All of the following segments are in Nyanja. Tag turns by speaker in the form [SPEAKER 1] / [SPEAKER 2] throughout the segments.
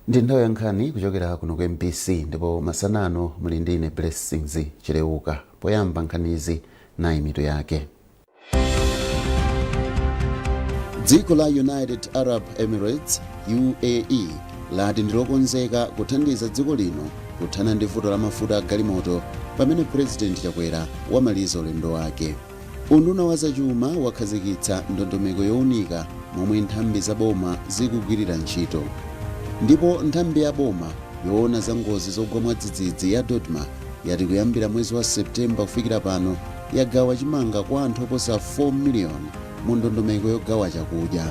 [SPEAKER 1] Ndi nthawi ya nkhani kuchokera kuno ku MBC ndipo masana ano muli ndi ine Blessings Chileuka. Poyamba nkhanizi nayi mitu yake. Dziko la United Arab Emirates, UAE, lati ndilokonzeka kuthandiza dziko lino kuthana ndi vuto la mafuta a galimoto pamene President Chakwera wamaliza ulendo wake. Unduna wa zachuma wakhazikitsa ndondomeko yowunika momwe nthambi za boma zikugwirira ntchito. Ndipo nthambi ya boma yoona za ngozi zogwa mwadzidzidzi ya DoDMA yati kuyambira mwezi wa September kufikira pano yagawa chimanga kwa anthu oposa 4 miliyoni mu ndondomeko yogawa chakudya.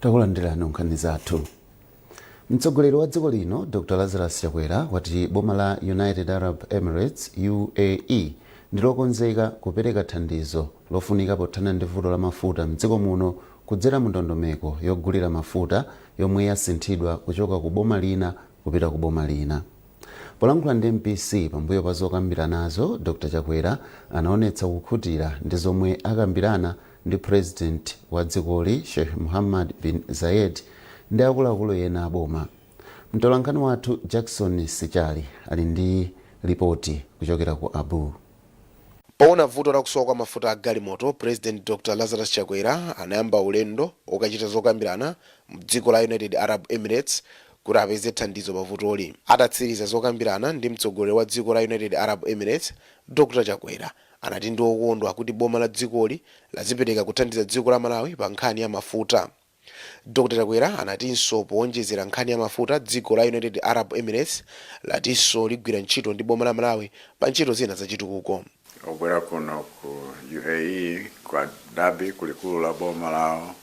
[SPEAKER 1] Takulandirani nkhani zathu. Mtsogoleri wa dziko lino Dr Lazarus Chakwera wati boma la United Arab Emirates, UAE, ndilokonzeka kupereka thandizo lofunika pothana ndi vuto la mafuta mdziko muno kudzera mu ndondomeko yogulira mafuta yomwe yasinthidwa kuchoka ku boma lina kupita ku boma lina. Polankhula ndi MBC pambuyo pa zokambiranazo, Dr Chakwera anaonetsa kukhutira ndi zomwe akambirana ndi President wa dzikoli Sheikh Mohammed bin Zayed ndi akuluakulu ena a boma. Mtolankhani wathu Jackson Sichali ali ndi lipoti kuchokera ku Abu.
[SPEAKER 2] Poona vuto la kusowa kwa mafuta a galimoto, President Dr Lazarus Chakwera anayamba ulendo okachita zokambirana mdziko la United Arab Emirates kuti apeze thandizo pa vutoli. Atatsiriza zokambirana ndi mtsogoleri wa dziko la United Arab Emirates, Dr Chakwera anati ndi okondwa kuti boma la dzikoli ladzipereka kuthandiza dziko la Malawi pa nkhani ya mafuta. Dr Chakwera anatinso powonjezera nkhani ya mafuta, dziko la United Arab Emirates latinso ligwira ntchito ndi boma la Malawi pa ntchito zina zachitukuko.
[SPEAKER 3] Obwera kuno ku UAE, ku Abu Dhabi, kulikulu la boma lawo,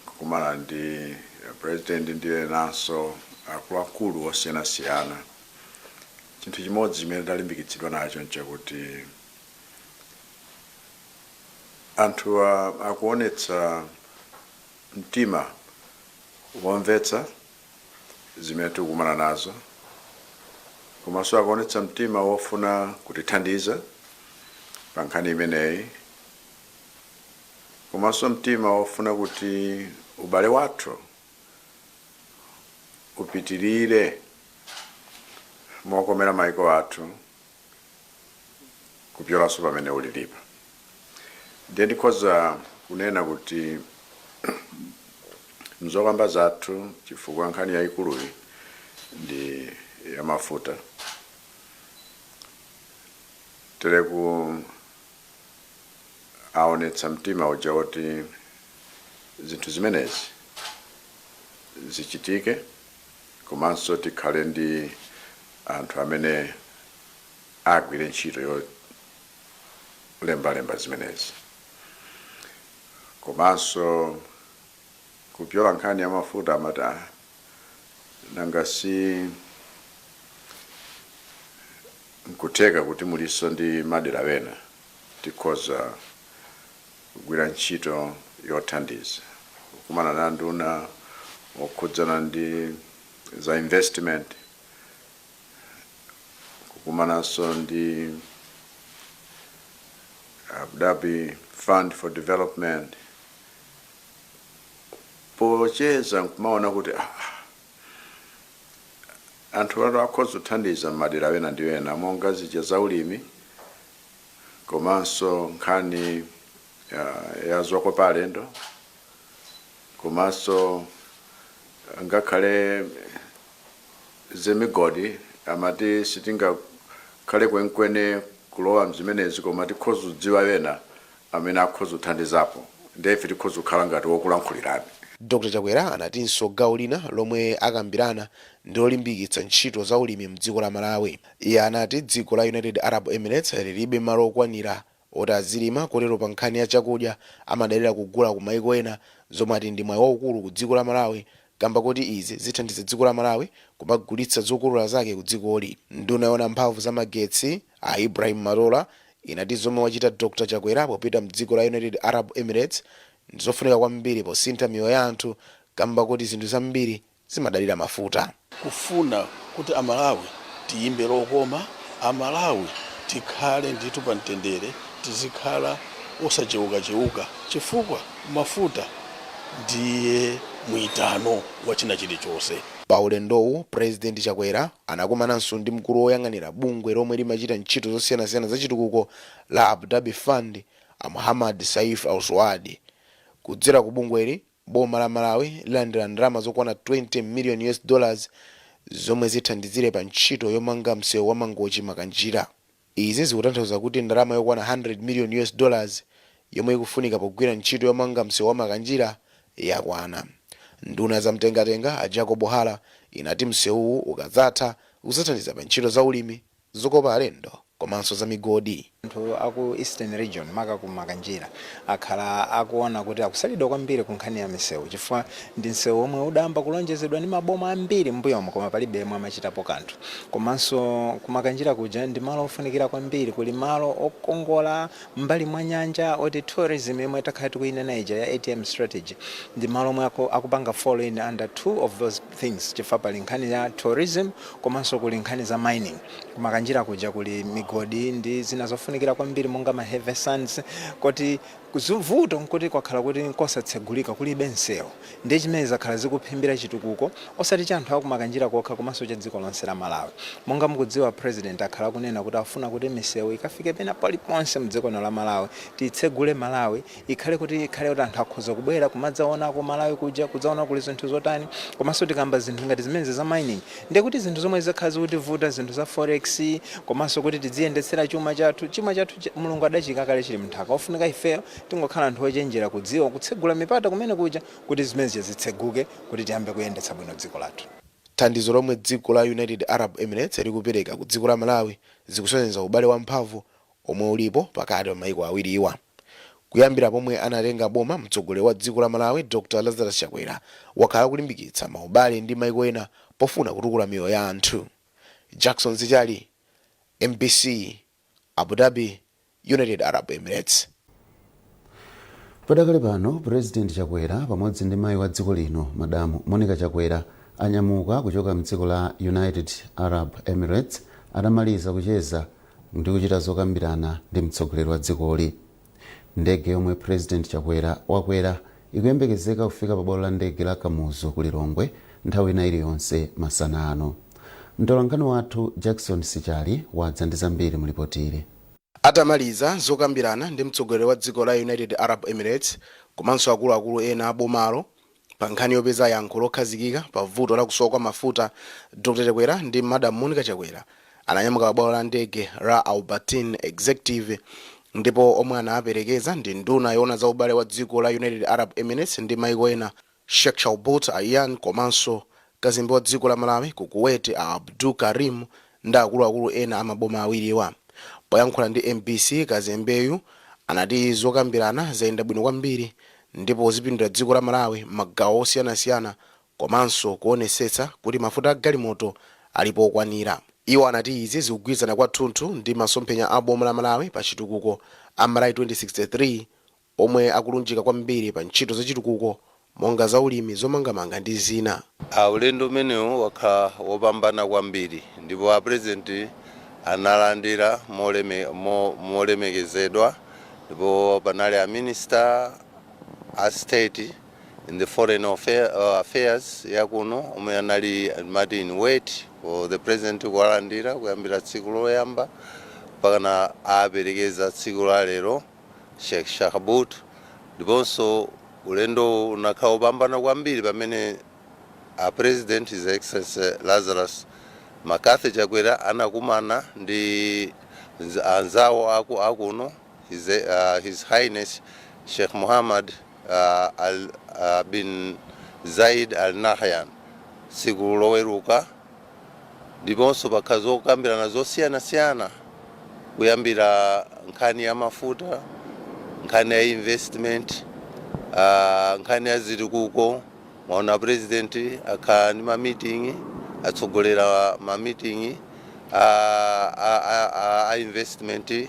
[SPEAKER 3] kukumana ndi President ndi enanso akuluakulu osiyanasiyana, chinthu chimodzi chimene talimbikitsidwa nacho nchakuti anthuwa akuonetsa mtima womvetsa zimene tikukumana nazo, komanso akuonetsa mtima wofuna kutithandiza pa nkhani imeneyi, komanso mtima wofuna kuti ubale wathu upitirire mokomera maiko athu kupyolanso pamene ulilipa. Ndiye ndikhoza kunena kuti mzokamba zathu, chifukwa nkhani yayikuluyi ndi ya mafuta, tereku aonetsa mtima uja woti zinthu zimenezi zichitike, komanso tikhale ndi anthu amene agwire ntchito yolembalemba zimenezi. Komanso kupyola nkhani ya mafuta, amati, "Ah, nanga si nkutheka kuti muliso ndi madera wena tikhoza kugwira ntchito yothandiza?" Kukumana na nduna okhudzana ndi za investment, kukumananso ndi Abu Dhabi Fund for Development. Pocheza nkumaona kuti anthu atu akhoza kuthandiza m'madera ena ndi ena, monga zija za ulimi komanso nkhani ya zokopa alendo, komanso ngakhale zemigodi. Amati sitingakhale kwenikweni kulowa mzimenezi, koma tikhoza kudziwa ena amene akhoza kuthandizapo, ndiye ife tikhoza kukhala ngati wokulankhulirani.
[SPEAKER 2] Dr Chakwera anatinso gawo lina lomwe akambirana ndi lolimbikitsa ntchito za ulimi mdziko la Malawi. Iye anati dziko la United Arab Emirates lilibe malo okwanira oti azilima, kotero pa nkhani ya chakudya amadalira kugula ku maiko ena, zomwe ati ndi mwayi waukulu ku dziko la Malawi kamba kuti izi zithandiza dziko la Malawi kumagulitsa zokolola zake ku dzikoli. Nduna yoona mphamvu za magetsi a Ibrahim Matola inati zomwe wachita Dr Chakwera popita mdziko la United Arab Emirates ndizofunika kwambiri posintha miyoyo ya anthu, kamba kuti zinthu zambiri zimadalira mafuta.
[SPEAKER 4] Kufuna kuti Amalawi tiyimbe lokoma, Amalawi tikhale ndithu pa mtendere, tizikhala osachewukachewuka, chifukwa mafuta ndiye mwitano wa china chilichonse.
[SPEAKER 2] Pa ulendowu, President Chakwera anakumananso ndi mkulu woyang'anira bungwe lomwe limachita ntchito zosiyanasiyana za chitukuko la Abu Dhabi Fund, a Muhammad Saif Al Suwadi. Kudzera ku bungweli, boma la Malawi lilandira ndalama zokwana 20 million US dollars zomwe zithandizire pa ntchito yomanga msewu wa Mangochi Makanjira. Izi zikutanthauza kuti ndalama yokwana 100 million US dollars yomwe ikufunika pogwira ntchito yomanga msewu wa Makanjira yakwana. Nduna zamtengatenga a Jacob Hara inati msewuwu ukadzatha udzathandiza pa ntchito za ulimi, zokopa alendo komanso za migodi.
[SPEAKER 5] Anthu aku Eastern Region, maka ku Makanjira, akhala akuona kuti akusalidwa kwambiri ku nkhani ya misewu, chifukwa ndi msewu omwe udayamba kulonjezedwa ndi maboma ambiri m'mbuyomo, koma palibe yemwe amachitapo kanthu. Komanso ku Makanjira kuja ndi malo ofunikira kwambiri, kuli malo okongola mbali mwa nyanja oti tourism yomwe takhala tikuyinena ija ya ATM strategy ndi malo omwe akupanga fall in under two of those things, chifukwa pali nkhani ya tourism komanso kuli nkhani za mining. Kumakanjira kuja kuli migodi ndi zina zofunikira kwambiri monga ma heavy sands, koti vuto nkuti kwakhala kuti nkosatsegulika, kulibe msewu. Ndiye chimene zakhala zikuphimbira chitukuko osati cha anthu akumakanjira kokha, komanso cha dziko lonse la Malawi. Monga mukudziwa, President akhala kunena kuti afuna kuti misewu ikafike pena paliponse mdziko la Malawi, titsegule Malawi, ikhale kuti anthu akhoza kubwera kumadzaonako Malawi kuja, kudzaona kuli zinthu zotani. Komanso tikamba zinthu ngati zimenezi za mining, ndiye kuti zinthu zomwe zikhala zikutivuta, zinthu za forex, komanso kuti tidziyendetsera chuma chathu. Chuma chathu Mulungu adachika kale, chili mnthaka. Ofunika ifeyo tingokhala anthu ochenjera, kudziwa kutsegula mipata kumene kuja kuti zimenezi zitseguke, kuti tiyambe kuyendetsa bwino dziko lathu.
[SPEAKER 2] Thandizo lomwe dziko la United Arab Emirates likupereka ku dziko la Malawi zikusonyeza ubale wamphamvu omwe ulipo pakati pa maiko awiriwa. Kuyambira pomwe anatenga boma, mtsogoleri wa dziko la Malawi Dr Lazarus Chakwera wakhala kulimbikitsa maubale ndi maiko ena pofuna kutukula miyoyo ya anthu. Jackson Zichali, MBC, Abu Dhabi, United Arab Emirates.
[SPEAKER 1] Padakali pano, President Chakwera pamodzi ndi mayi wa dziko lino, Madamu Monica Chakwera, anyamuka kuchoka mdziko la United Arab Emirates atamaliza kucheza ndi kuchita zokambirana ndi mtsogoleri wa dzikoli. Ndege yomwe President Chakwera wakwera ikuyembekezeka kufika pa bwalo la ndege la Kamuzu ku Lilongwe nthawi ina iliyonse masana ano. Mtolankhani wathu Jackson Sichali wadza ndi zambiri mulipotili.
[SPEAKER 2] Atamaliza zokambirana ndi mtsogoleri wa dziko la United Arab Emirates komanso akuluakulu ena a bomalo pa nkhani yopeza yankho lokhazikika pa vuto la kusowa kwa mafuta, Dr Chakwera ndi Madam Monica Chakwera ananyamuka pa bwalo la ndege la Al Batin Executive, ndipo omwe anawaperekeza ndi nduna yoona za ubale wa dziko la United Arab Emirates ndi maiko ena, Sheikh Shakhbout Al Nahyan, komanso kazembe wa dziko la Malawi ku Kuwait a Abdul Karim ndi akuluakulu ena a maboma awiriwa. Poyankhula ndi MBC, kazembeyu anati zokambirana zayenda bwino kwambiri ndipo zipindula dziko la Malawi m'magawo osiyanasiyana, komanso kuonesetsa kuti mafuta a galimoto alipo okwanira. Iwo anati izi zikugwirizana kwathunthu ndi masomphenya a boma la Malawi pa chitukuko a Malawi 2063, omwe akulunjika kwambiri pa ntchito zachitukuko monga zaulimi, zomangamanga ndi zina.
[SPEAKER 6] Ulendo umenewu wakhala wopambana kwambiri, ndipo a President analandira molemekezedwa. Ndipo panali a minister a state in the foreign affairs yakuno omwe anali mati in wait for the president kuwalandira kuyambira tsiku loyamba mpakana aperekeza tsiku la lero, Sheikh Shakhbut. Ndiponso ulendo unakhala upambana kwambiri pamene a President, His Excellency Lazarus McCarthy Chakwera, anakumana ndi anzawo akuno, His Highness Sheikh Muhammad al bin Zaid Al Nahyan, tsiku loweruka. Ndiponso pakhala zokambirana zosiyanasiyana, kuyambira nkhani ya mafuta, nkhani ya investment, nkhani ya zitukuko. Mwaona president akhala ndi ma meeting, atsogolera ma meeting a investment,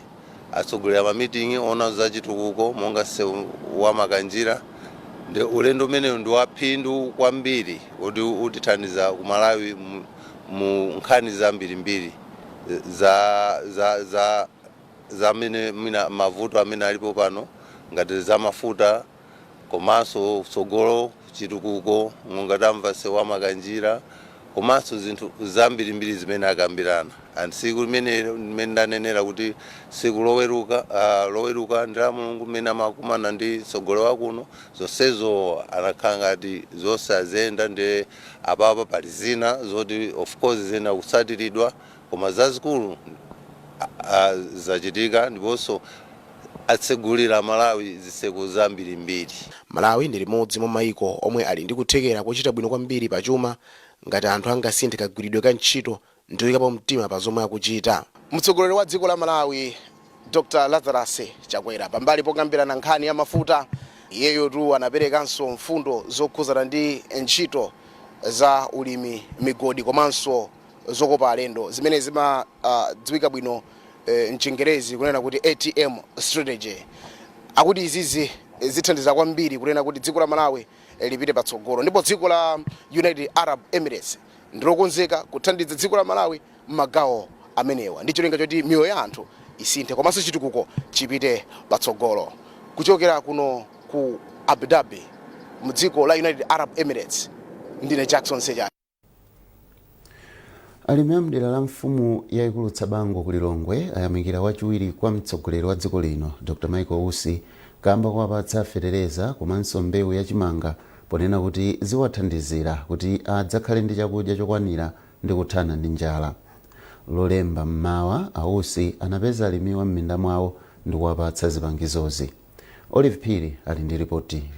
[SPEAKER 6] atsogolera ma meeting ona za chitukuko monga msewu wa Makanjira. Ndi ulendo umenewu ndi waphindu kwambiri kuti utithandiza ku Malawi mu nkhani zambirimbiri za zamene mina mavuto amene alipo pano ngati za mafuta, komanso tsogolo chitukuko monga tamva msewu wa Makanjira, komanso zinthu zambirimbiri zimene akambirana. And tsiku limene ndanenera kuti tsiku loweruka ndi la Mulungu, mmene amakumana ndi mtsogoleri wakuno, zonsezo anakhala ngati zonse aziyenda. Ndi apapa pali zina zoti of course zina kutsatiridwa, koma zazikulu zachitika, ndiponso atsegulira Malawi zitseko zambirimbiri.
[SPEAKER 2] Malawi ndi limodzi mwa mayiko omwe ali ndi kuthekera kochita bwino kwambiri pachuma ngati anthu angasinthe kagwiridwe ka ntchito ndi kuyikapo mtima pa zomwe akuchita. Mtsogoleri wa dziko la Malawi, Dr Lazarus Chakwera, pambali pokambirana nkhani ya mafuta, iyeyo tu anaperekanso mfundo zokhuzana ndi ntchito za ulimi, migodi komanso zokopa alendo, zimene zimadziwika bwino mchingerezi kunena kuti ATM strategy. Akuti izizi zithandiza kwambiri kunena kuti dziko la Malawi lipite patsogolo, ndipo dziko la United Arab Emirates ndilokonzeka kuthandiza dziko la Malawi m'magawo amenewa ndi cholinga choti miyoyo ya anthu isinthe komanso chitukuko chipite patsogolo. Kuchokera kuno ku Abu Dhabi mdziko la United Arab Emirates, ndine Jackson Sejani.
[SPEAKER 1] Alimi a mdera la mfumu yayikulu Tsabango ku Lilongwe ayamikira wachiwiri kwa mtsogoleri wa dziko lino, Dr Michael Usi, kamba kuwapatsa fetereza komanso mbewu yachimanga, ponena kuti ziwathandizira kuti adzakhale ndi chakudya chokwanira ndi kuthana ndi njala. Lolemba mmawa, Ausi anapeza alimiwa m'minda mwawo ndi kuwapatsa zipangizozi. Olive Phiri ali ndi ripoti ili.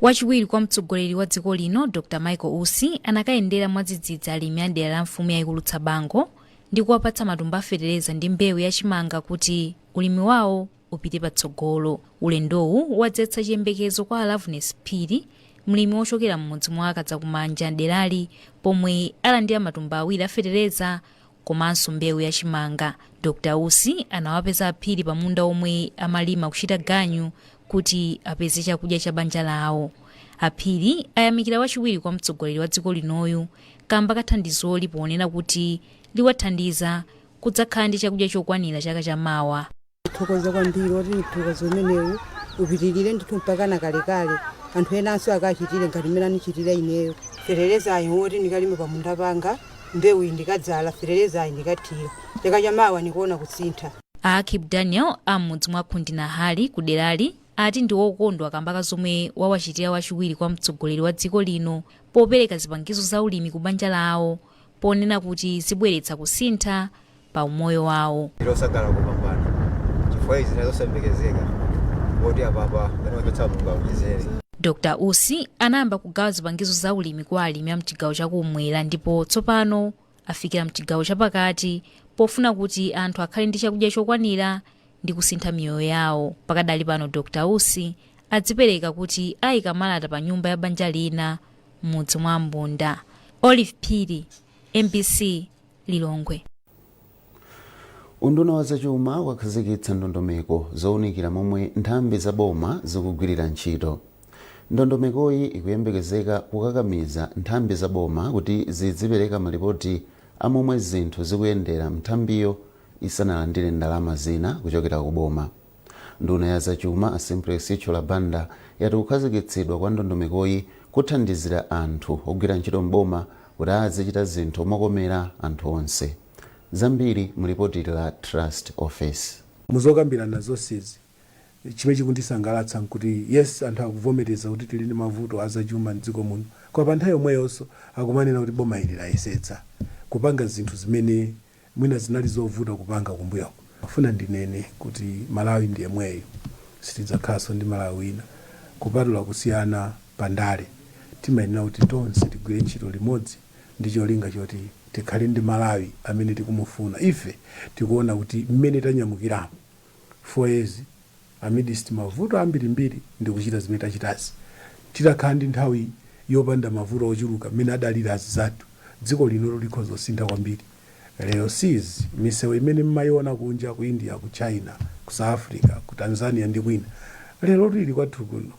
[SPEAKER 7] Wachiwiri kwa mtsogoleri wa dziko lino, Dr Michael Usi, anakayendera mwadzidzidzi alimi a dera la mfumu yayikulu Tsabango ndi kuwapatsa matumba a fetereza ndi mbewu yachimanga kuti ulimi wawo upite patsogolo. Ulendowu wadzetsa chiyembekezo kwa Loveness Phiri, mlimi wochokera m'mudzi mwa Kadzakumanja derali, pomwe alandira matumba 2 a fetereza komanso mbewu yachimanga. Dr Usi anawapeza Aphiri pamunda omwe amalima kuchita ganyu kuti apeze chakudya cha banja lawo. Aphiri ayamikira wachiwiri kwa mtsogoleri wa dziko linoyu kamba kathandizoli, ponena kuti liwathandiza kudzakhala ndi chakudya chokwanira chaka chamawa.
[SPEAKER 8] Thokoza kwambiri oti mthokozo umenewu upitirire ndithu mpaka kalekale, anthu enanso akachitire ngati mmene anichitira ineyo. Feterezayi woti ndikalime pamunda panga, mbewu iyi ndikadzala, feterezayi ndikathira, chaka chamawa ndikuona kusintha.
[SPEAKER 7] A Akib Daniel am'mudzi mwa Khundinahali ku derali ati ndi wokondwa kamba ka zomwe wawachitira wachiwiri kwa mtsogoleri wa dziko lino popereka zipangizo za ulimi ku banja lawo, ponena kuti zibweretsa kusintha pa umoyo wawo.
[SPEAKER 9] Losangalala kupambana chifukwa izi zinazosayembekezeka, poti apapa pamene wachotsa Mulungu aonjezere.
[SPEAKER 7] Dr Usi anayamba kugawa zipangizo za ulimi kwa alimi a mchigawo chakumwera, ndipo tsopano afikira mchigawo chapakati pofuna kuti anthu akhale ndi chakudya chokwanira ndi kusintha miyoyo yawo. Pakadali pano, Dr Usi adzipereka kuti ayika malata pa nyumba ya banja lina m'mudzi mwa Mbunda. Olive Phiri, MBC, Lilongwe.
[SPEAKER 1] Unduna wa zachuma wakhazikitsa ndondomeko zowunikira momwe nthambi za boma zikugwirira ntchito. Ndondomekoyi ikuyembekezeka kukakamiza nthambi za boma kuti zidzipereka malipoti a momwe zinthu zikuyendera nthambiyo isanalandire ndalama zina kuchokera ku boma. Nduna ya zachuma a Simplex Chithyola Banda yati kukhazikitsidwa kwa ndondomekoyi kuthandizira anthu ogwira ntchito mboma kuti azichita zinthu mokomera anthu onse. Zambiri mulipoti la Trust Office.
[SPEAKER 10] Muzokambirana zonsezi, chimene chikundisangalatsa nkuti yes, anthu akuvomereza kuti tili ndi mavuto azachuma mdziko muno, koma pa nthawi yomweyonso akumanena kuti boma ili layesetsa kupanga zinthu zimene mwina zinali zovuta kupanga kumbuyoko. Afuna ndinene kuti Malawi ndi yemweyo, sitidzakhalanso ndi Malawi wina kupatula kusiyana pandale. Timayenera kuti tonse tigwire ntchito limodzi ndi cholinga choti tikhale ndi Malawi amene tikumufuna ife. Tikuona kuti mmene tanyamukiramo 4 years amidst mavuto ambirimbiri ndi kuchita zimene tachitazi, titakhala ndi nthawi yopanda mavuto ochuluka mmene adalira azizathu, dziko lino likhoza kusintha kwambiri. Lero sizi misewu imene mmayiona kunja, ku India, ku China, ku South Africa, ku Tanzania ndi kwina, lero lili kwathu kuno.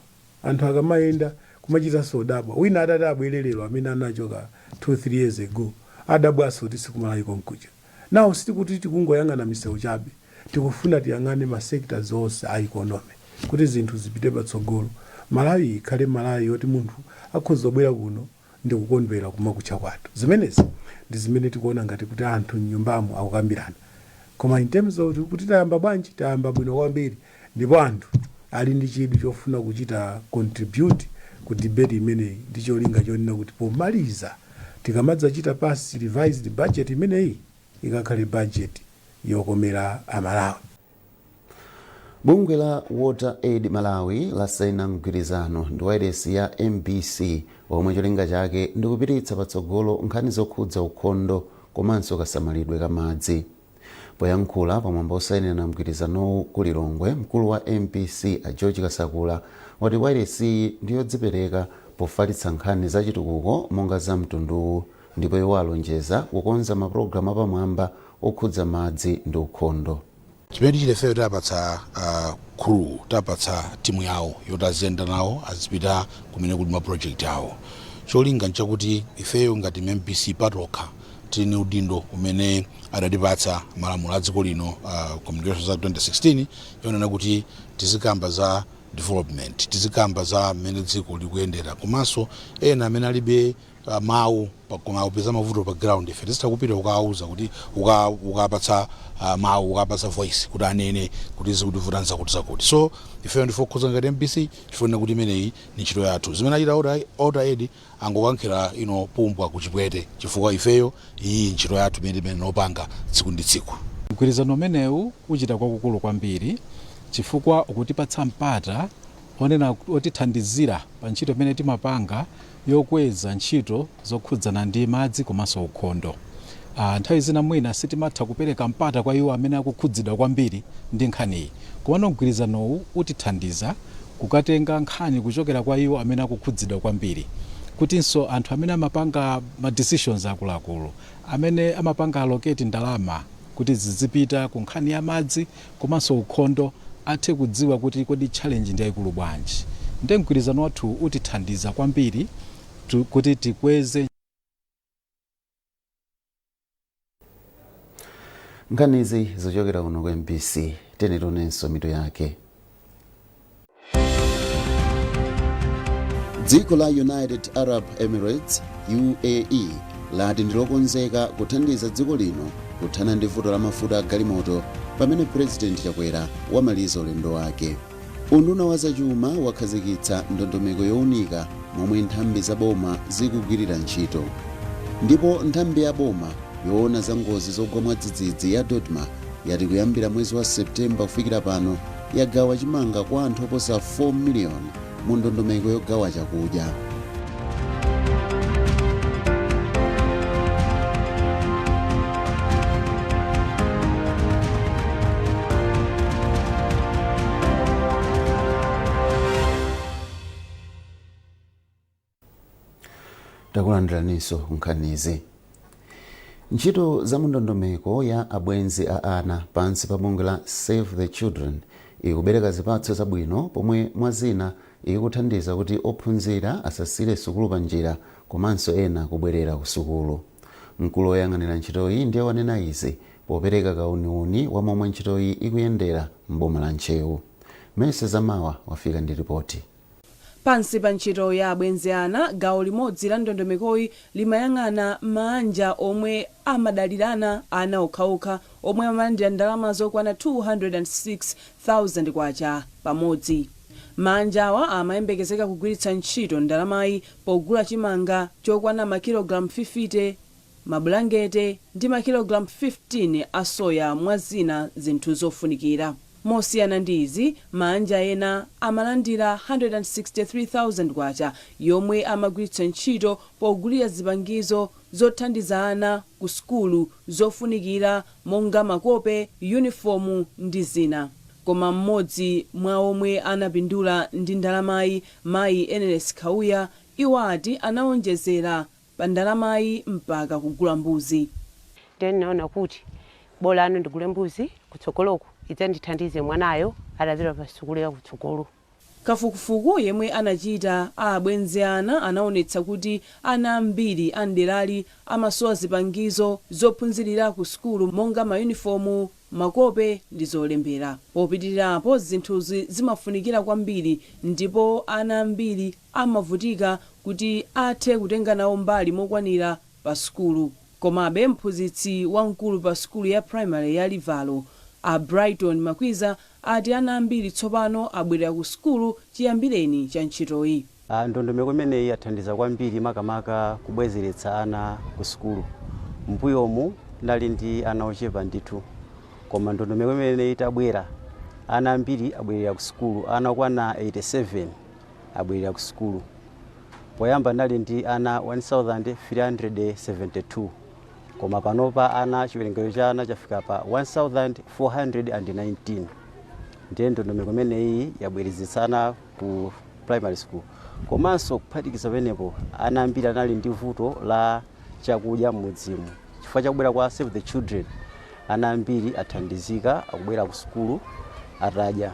[SPEAKER 10] Anthu akamayenda kumachitanso odabwa. Wina atati abwere lero amene anachoka 2 3 years ago, adabwanso kuti sikumalawi konkuja. Nawo sitikuti tikungoyang'ana misewu chabe, tikufuna tiyang'ane ma sectors onse a economy kuti zinthu zipite patsogolo, Malawi ikhale Malawi yoti munthu akhoza kubwera kuno ndi kukondwera kumakutcha kwathu. Zimenezi ndi zimene tikuona ngati kuti anthu mnyumbamo akukambirana. Koma in terms of kuti tayamba bwanji, tayamba bwino kwambiri, ndipo anthu ali ndi chidwi chofuna kuchita contribute ku debate imeneyi ndi cholinga chonena kuti pomaliza tikamadzachita pass revised budget imeneyi, ikakhale budget yokomera Amalawi.
[SPEAKER 1] Bungwe la Water Aid Malawi lasaina mgwirizano ndi wailesi ya MBC omwe cholinga chake ndikupititsa patsogolo nkhani zokhudza ukhondo komanso kasamalidwe ka madzi. Poyankhula pamwambo osayinirana mgwirizanowu ku Lilongwe, mkulu wa MBC a George Kasakula wati wailesiyi ndiyodzipereka pofalitsa nkhani zachitukuko monga za mtunduwu, ndipo iwo alonjeza kukonza mapulogalamu apamwamba okhudza madzi ndi ukhondo.
[SPEAKER 11] Chimene tichite ifeyo, tapatsa crew, tapatsa timu yawo yoti aziyenda nawo, azipita kumene kuli ma project awo. Cholinga nchakuti ifeyo ngati MBC patokha tili ni udindo umene adatipatsa malamulo a dziko lino, Communications Act 2016, yonena kuti tizikamba za development, tizikamba za mmene dziko likuyendera, komanso ena amene alibe mawu koma akupeza mavuto pa ground, ife tizitha kupita ukawauza kuti ukapatsa mawu, ukapatsa voice kuti anene kuti zikutivuta zakuti zakuti. So ifeyo ndife okhuza ngati MBC chifukwa kuti imeneyi ni ntchito yathu. Zimene achita Water Aid, angokankhira ino pumbwa kuchipwete, chifukwa ifeyo iyi ntchito yathu imene timene nopanga tsiku ndi tsiku.
[SPEAKER 12] Mgwirizano umenewu uchita kwakukulu kwambiri chifukwa ukutipatsa mpata onena otithandizira pa ntchito imene timapanga yokweza ntchito zokhudzana ndi madzi komanso ukhondo. Nthawi zina mwina sitimatha kupereka mpata kwa iwo amene akukhudzidwa kwambiri ndi nkhaniyi, komano mgwirizanowu utithandiza kukatenga nkhani kuchokera kwa iwo amene akukhudzidwa kwambiri, kutinso anthu amene amapanga ma decisions akuluakulu, amene amapanga allocate ndalama kuti zizipita ku nkhani ya madzi komanso ukhondo, athe kudziwa kuti kodi challenge ndi yayikulu bwanji. Nde mgwirizano wathu utithandiza kwambiri kuti tikweze.
[SPEAKER 1] Nkhanizi zochokera kuno ku MBC. Tionenso mitu yake. Dziko la United Arab Emirates, UAE, lati ndilokonzeka kuthandiza dziko lino kuthana ndi vuto la mafuta a galimoto pamene Purezidenti Chakwera wamaliza ulendo wake. Unduna wa zachuma wakhazikitsa ndondomeko yowunika momwe nthambi za boma zikugwirira ntchito, ndipo nthambi ya boma yoona za ngozi zogwa mwadzidzidzi ya DoDMA yati kuyambira mwezi wa Septemba kufikira pano yagawa chimanga kwa anthu oposa 4 miliyoni mu ndondomeko yogawa chakudya. Takulandiraninso nkhanizi. Ntchito za mundondomeko ya Abwenzi a Ana pansi pa bungwe la Save the Children ikubereka zipatso zabwino, pomwe mwazina ikuthandiza kuti ophunzira asasiyire sukulu panjira komanso ena kubwerera ku sukulu. Mkulu woyang'anira ntchitoyi ndiye wanena izi popereka kauniuni wa momwe ntchitoyi ikuyendera m'boma la Ntcheu. Mese Zamawa wafika ndi ripoti.
[SPEAKER 13] Pansi pa ntchito ya Abwenzi Ana, gawo limodzi la ndondomekoyi limayang'ana maanja omwe amadalirana ana okhaokha omwe amalandira ndalama zokwana K206,000 pamodzi. Maanjawa amayembekezeka kugwiritsa ntchito ndalamayi pogula chimanga chokwana makilogalamu 50, mabulangete ndi makilogalamu 15 a soya mwa zina zinthu zofunikira. Mosiyana ndi izi, maanja ena amalandira K163,000 yomwe amagwiritsa ntchito pogulira zipangizo zothandiza ana ku sukulu zofunikira monga makope, yunifomu ndi zina. Koma mmodzi mwa omwe anapindula ndi ndalamayi, mayi Eneles Khauya, iwo ati anawonjezera pa ndalamayi mpaka kugula mbuzi.
[SPEAKER 14] Ndiye ndinaona kuti bolano ndigule mbuzi kutsogoloku idzandithandize mwanayo atapita pa sukulu ya kutsogolo.
[SPEAKER 13] Kafukufuku yemwe anachita a Abwenzi Ana anaonetsa kuti ana ambiri a m'derali amasowa zipangizo zophunzilira ku sukulu monga mayunifomu, makope ndi zolembera. Popitirira apo, zinthuzi zimafunikira kwambiri ndipo ana ambiri amavutika kuti athe kutenga nawo mbali mokwanira pa sukulu. Komabe, mphunzitsi wamkulu pa sukulu ya primary ya Livalo, a Brighton Makwiza ati ana ambiri tsopano abwerera ku sukulu chiyambireni cha ntchitoyi.
[SPEAKER 15] Ndondomeko imeneyi yathandiza kwambiri makamaka kubwezeretsa ana ku sukulu. Mbuyomu tinali ndi ana ochepa ndithu, koma ndondomeko imeneyi itabwera ana ambiri abwerera ku sukulu. Ana okwana 87 abwerera ku sukulu. Poyamba tinali ndi ana 1372, koma panopa ana chiwerengero cha ana chafika pa 1419. Ndiye ndondomeko imeneyi yabwerezetsa ana ku primary school. Komanso kuphatikiza pamenepo, ana ambiri anali ndi vuto la chakudya m'mudzimu. Chifukwa chakubwera kwa Save the Children, ana ambiri athandizika, akubwera ku sukulu atadya.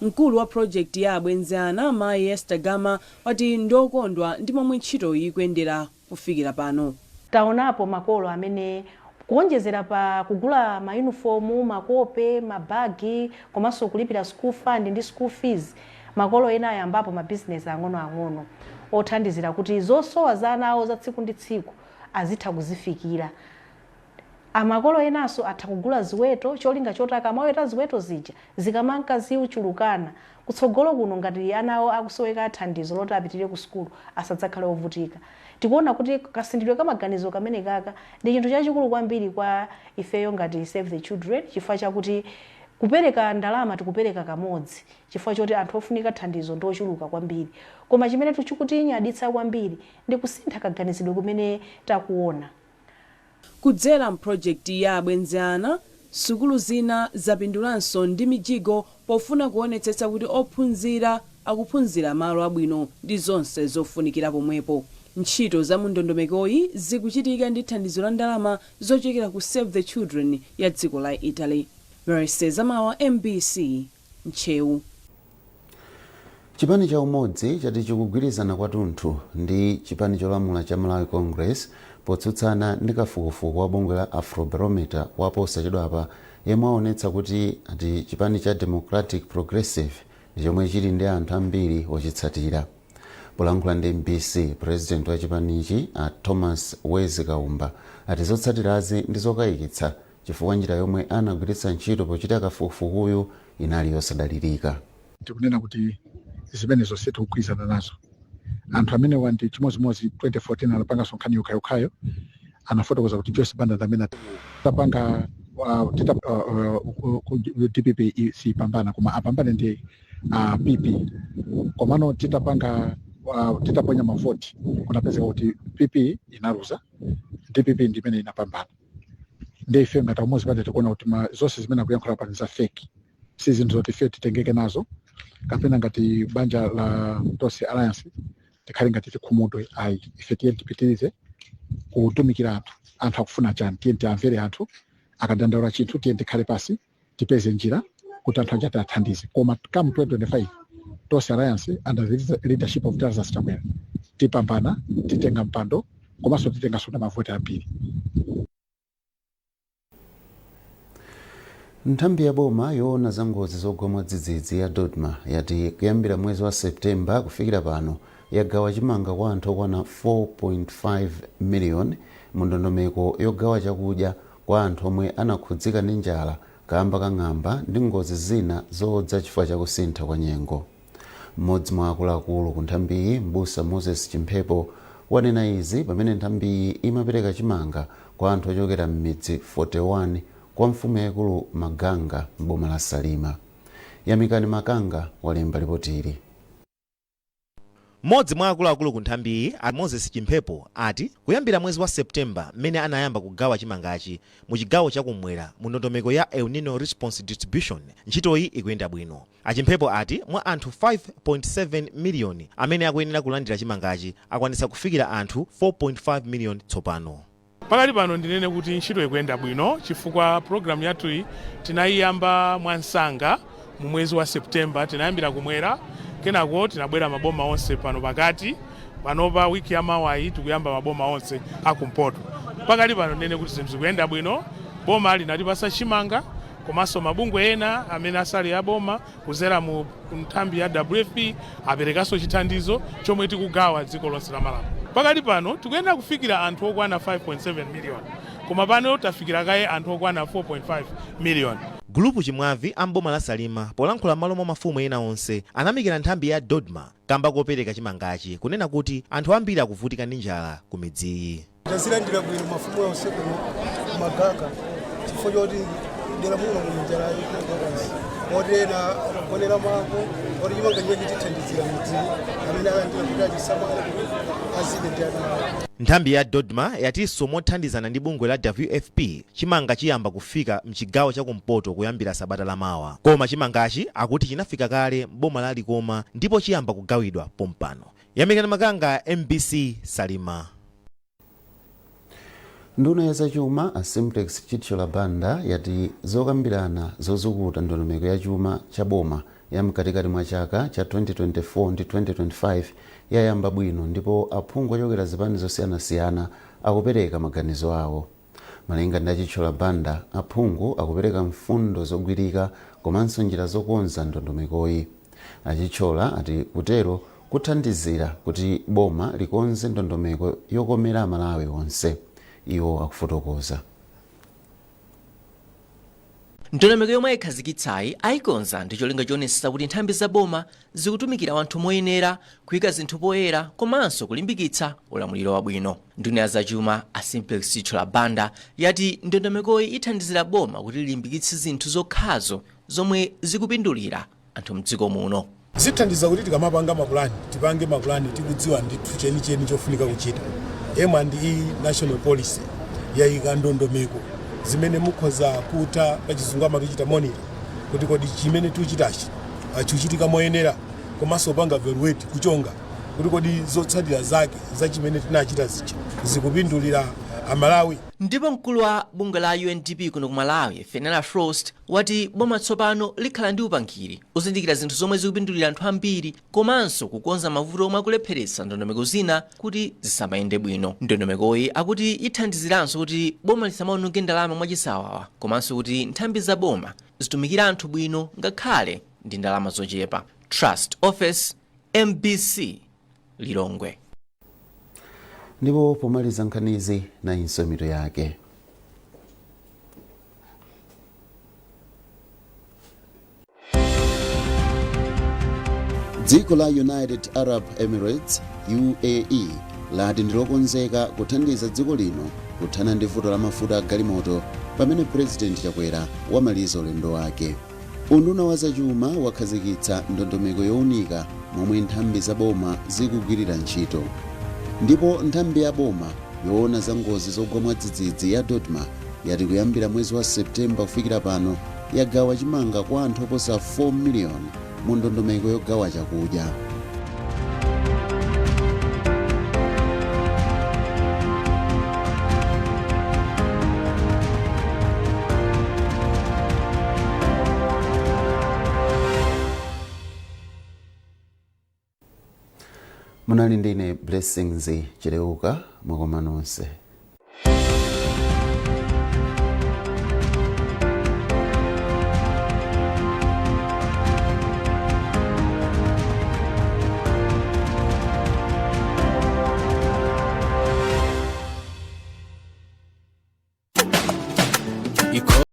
[SPEAKER 13] Mkulu wa project ya Abwenzi Ana, mayi Esther Gama, wati ndiokondwa ndi momwe ntchitoyi ikuyendera kufikira pano.
[SPEAKER 16] Taonapo makolo amene kuonjezera pa kugula mayunifomu, makope, mabagi komanso kulipira school fund ndi school fees, makolo ena ayambapo mabizinesi ang'onoang'ono othandizira kuti zosowa za ana awo za tsiku ndi tsiku azitha kuzifikira. Makolo enanso atha kugula ziweto cholinga choti akamaweta ziweto zija zikamanka zichulukana kutsogolo kuno ngati ana awo akusoweka thandizo loti apitirire ku sukulu asadzakhale ovutika. Tikuona kuti kasinthidwe ka maganizo kamene kaka ndi chinthu chachikulu kwambiri kwa ifeyo ngati Save the Children chifukwa chakuti kupereka ndalama tikupereka kamodzi chifukwa choti anthu ofunika thandizo ndi ochuluka kwambiri koma chimene chikutinyaditsa kwambiri ndi kusintha kaganizidwe kumene takuona.
[SPEAKER 13] Kudzera m'projekiti ya Abwenzi Ana, sukulu zina zapindulanso ndi mijigo pofuna kuonetsetsa kuti ophunzira akuphunzira malo abwino ndi zonse zofunikira pomwepo. Ntchito za mu ndondomekoyi zikuchitika ndi thandizo la ndalama zochokera ku Save the Children ya dziko la Italy. Mercy Zamawa, mbc, Ntcheu.
[SPEAKER 1] Chipani cha Umodzi chati chikugwirizana kwathunthu ndi chipani cholamula cha Malawi Congress potsutsana ndi kafukufuku wa bungwe la Afrobarometer waposachedwapa yemwe aonetsa kuti ati chipani cha Democratic Progressive ndi chomwe chili ndi anthu ambiri ochitsatira. Polankhula ndi mbc, president wa chipanichi a Thomas Wezi Kaumba ati zotsatirazi ndi zokayikitsa chifukwa njira yomwe anagwiritsa ntchito pochita kafukufukuyu inali yosadalirika.
[SPEAKER 17] Tikunena kuti zimenezo sitikugwirizana nazo. Anthu amenewa ndi chimodzimodzi 2014 anapanganso nkhani yokhayokhayo, anafotokoza kuti Joyce Banda ndi amene tapanga tita, DPP sipambana koma apambane ndi PP. Komano titapanga titaponya mavoti kunapezeka kuti PP inaluza, DPP ndi imene inapambana. Ndiye ife ngati Umodzi Party tikuona kuti zonse zimene akuyankhula pano za fake, si zinthu zoti ife titengeke nazo kapena ngati banja la Tonse Alliance tikhale ngati tikhumudwe, ayi. Ife tiye tipitirize kutumikira anthu. Anthu akufuna chani? Tiye tiamvere anthu. Akadandaula chinthu, tiye tikhale pasi tipeze njira kuti anthu aja tiathandize. Koma come 2025, Tonse Alliance under the leadership of Lazarus Chakwera tipambana, titenga mpando komanso titenganso na mavoti ambiri.
[SPEAKER 1] Nthambi ya boma yoona za ngozi zogwa mwadzidzidzi ya DoDMA yati kuyambira mwezi wa Septemba kufikira pano yagawa chimanga kwa anthu okwana 4.5 miliyoni mu ndondomeko yogawa chakudya kwa anthu omwe anakhudzika ndi njala kamba ka ng'amba ndi ngozi zina zodza chifukwa chakusintha kwa nyengo. Mmodzi mwa akuluakulu ku nthambiyi, Mbusa Moses Chimphepo, wanena izi pamene nthambiyi imapereka chimanga kwa anthu ochokera m'midzi 41 kwa mfumu yaikulu Maganga m'boma la Salima. Yamikani Makanga walemba lipotili.
[SPEAKER 18] Mmodzi mwa akuluakulu ku nthambiyi, a Moses Chimphepo, ati kuyambira mwezi wa September mmene anayamba kugawa chimangachi mu chigawo cha kumwera mu ndondomeko ya El Nino Response Distribution, ntchitoyi ikuyenda bwino. A Chimphepo ati mwa anthu 5.7 miliyoni amene akuyenera kulandira chimangachi akwanitsa kufikira anthu 4.5 miliyoni tsopano.
[SPEAKER 19] Pakali pano ndinene kuti ntchito ikuyenda bwino chifukwa program yathuyi tinayiyamba mwansanga mu mwezi wa September. Tinayambira kumwera, kenako tinabwera maboma onse pano pakati. Panopa wiki ya mawayi tikuyamba maboma onse akumpoto. Pakali pano ndinene kuti zinthu zikuyenda bwino. Boma linatipasa chimanga komanso mabungwe ena amene asali aboma kuzera mu nthambi ya WFP aperekanso chithandizo chomwe tikugawa dziko lonse la Malawi. Pakali pano tikuyenera kufikira anthu okwana 5.7 million koma pano tafikira kaye anthu okwana 4.5 million.
[SPEAKER 18] Gulupu Chimwavi a m'boma la Salima polankhula m'malo mwa mafumu ena onse anayamikira nthambi ya DoDMA kamba kopereka chimangachi kunena kuti anthu ambiri akuvutika ndi njala ku midziyi.
[SPEAKER 20] Tazilandira bwino mafumu onse kuno Maganga chifukwa choti dera muno muli njala yaikulu moti ena anagonera mako oti chimanga chimene chitithandizira midzi amene alandira kuti achisamale kuti azidya ndi ana awo.
[SPEAKER 18] Nthambi ya DoDMA yatinso mothandizana ndi bungwe la WFP, chimanga chiyamba kufika mchigawo cha kumpoto kuyambira sabata la mawa. Koma chimangachi akuti chinafika kale m'boma la Likoma ndipo chiyamba kugawidwa pompano. Yamikani Makanga, MBC, Salima.
[SPEAKER 1] Nduna ya zachuma a Simplex Chithyola Banda yati zokambirana zozukuta ndondomeko ya chuma cha boma ya mkatikati mwa chaka cha 2024 ndi 2025 yayamba bwino ndipo aphungu ochokera zipani zosiyanasiyana akupereka maganizo awo. Malinga ndi a Chithyola Banda, aphungu akupereka mfundo zogwirika komanso njira zokonza ndondomekoyi. A Chithyola ati kutero kuthandizira kuti boma likonze ndondomeko yokomera Amalawi onse. Iwo akufotokoza.
[SPEAKER 21] Ndondomeko yomwe ayikhazikitsayi ayikonza ndi cholinga choonetsetsa kuti nthambi za boma zikutumikira wanthu moyenera, kuyika zinthu poyera komanso kulimbikitsa ulamuliro wabwino. Nduna ya zachuma a Simplex Chithyola Banda yati ndondomekoyi ithandizira boma kuti lilimbikitse zinthu zokhazo zomwe zikupindulira anthu mdziko muno.
[SPEAKER 10] Zithandiza kuti tikamapanga mapulani, tipange mapulani tikudziwa ndithu chenicheni chofunika kuchita. M&E National Policy yayika ndondomeko zimene mukhoza kutha, pachizungu amati kuchita monitor, kuti kodi chimene tikuchitachi chikuchitika moyenera, komanso kupanga evaluate, kuchonga kuti kodi zotsatira zake za chimene tinachita zija zikupindulira Amalawi.
[SPEAKER 21] Ndipo mkulu wa bungwe la UNDP kuno ku Malawi, Fenella Frost, wati boma tsopano likhala ndi upangiri ozindikira zinthu zomwe zikupindulira anthu ambiri komanso kukonza mavuto omwe akulepheretsa ndondomeko zina kuti zisamayende bwino. Ndondomekoyi akuti ithandiziranso kuti boma lisamaononge ndalama mwachisawawa komanso kuti nthambi za boma zitumikire anthu bwino ngakhale ndi ndalama zochepa. Trust Ofesi, MBC, Lilongwe.
[SPEAKER 1] Ndipo pomaliza nkhanizi, nayinso mitu yake. Dziko la United Arab Emirates, UAE, lati ndilokonzeka kuthandiza dziko lino kuthana ndi vuto la mafuta a galimoto pamene President Chakwera wamaliza ulendo wake. Unduna wa zachuma wakhazikitsa ndondomeko yowunika momwe nthambi za boma zikugwirira ntchito. Ndipo nthambi ya boma yoona za ngozi zogwa mwadzidzidzi ya DoDMA yati kuyambira mwezi wa September kufikira pano yagawa chimanga kwa anthu oposa 4 miliyoni mu ndondomeko yogawa chakudya. Munali ndine Blessings Chileuka. Mwakoma nonse.